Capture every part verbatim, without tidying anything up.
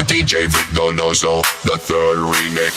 D J Vic Donoso, the third remix.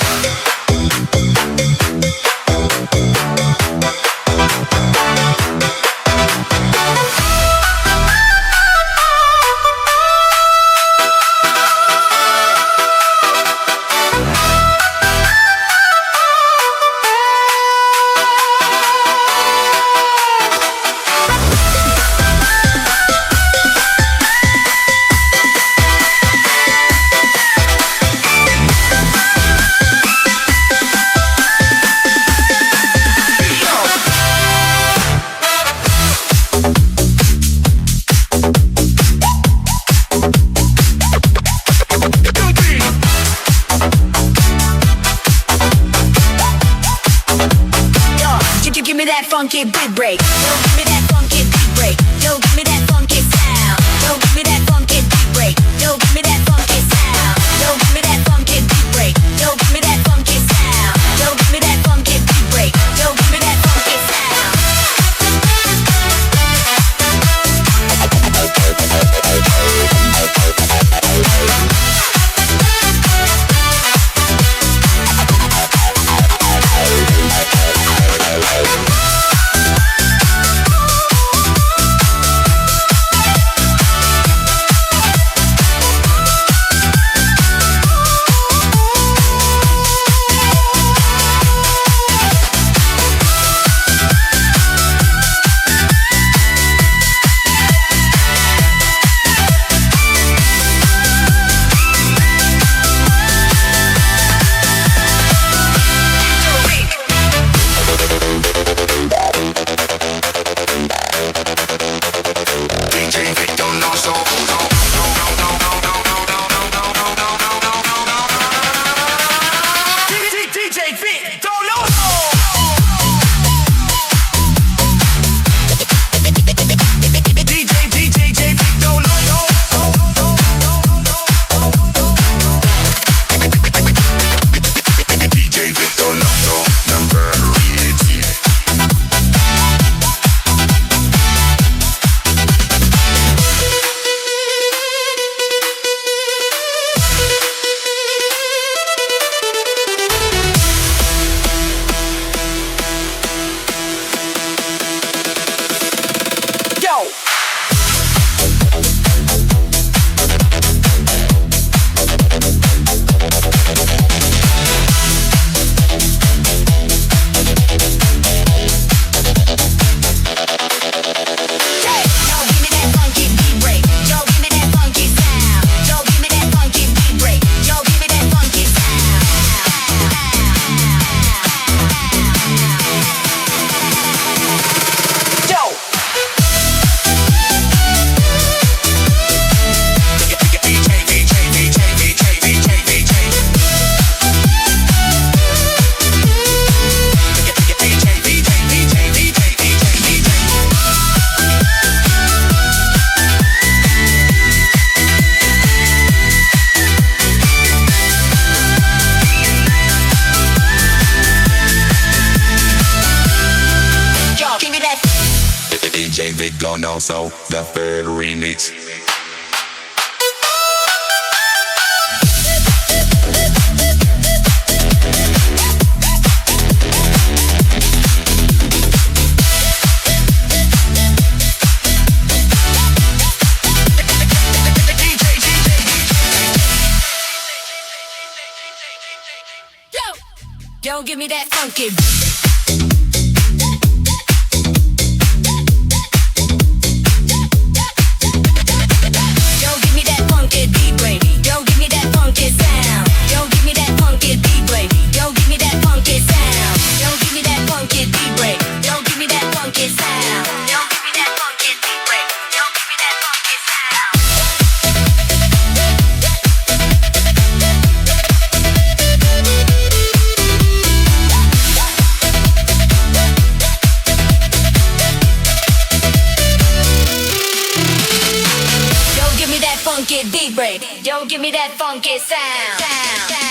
Yo, gi-, gi-, give me that funky beat break. Yo, give me that funky beat break. Yo, give me that funky sound. Yo, give me that funky beat break. Yo, give me that funky sound. Yo, give me that funky beat break. Yo, give me that funky sound. Yo, give me that funky beat break. Yo, give me that funky sound. Yo, give me that. D J Vic Donoso, the third remix. Yo! Yo, give me that funky. Yo, give me that funky beat break. Yo, give me that funky sound. Yo, give me that funky beat break. Yo, give me that funky sound. Yo, give me that funky beat break. Yo, give me that funky sound. Yo, give me that funky beat break. Yo, give me that funky sound. Yo, give me that funky beat break. Yo, give me that funky sound.